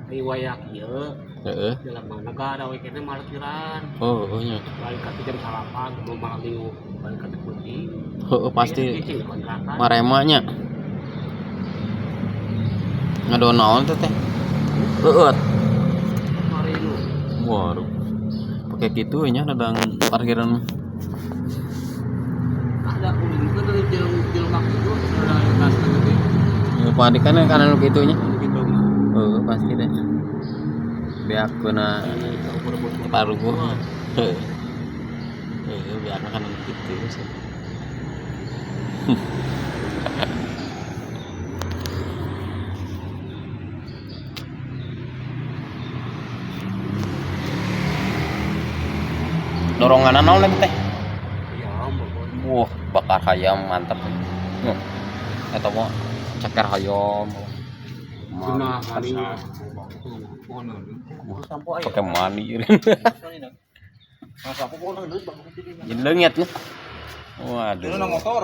Ai wayak ieu. Heeh. Jelema negara we kene markiran. Oh, oh nya. Balik ka jam 9 mau malam minggu balik ka peuting. Heeh, pasti Cicing di kontrakan. Marema nya. Ngadon naon teh teh? Leueut. Marinu. Waduh. Pakai kitu nya nadang parkiran. Ada ulin itu dari jelema itu dari tas gede. Ya, padi kan kan anu kitu nya. Gitu mah. Heeh, pasti deh. Beak kuna paruguh. Heeh. Heeh, beakna kan anu kitu sih. Dorongan naon lagi teh? Ya, bobon. Wah, bakar hayam mantap. Nuh. Eta mah ceker hayam. Nah, Mantap. mani. Wah, pakai mani. Jadi leungit lu. Waduh. Motor.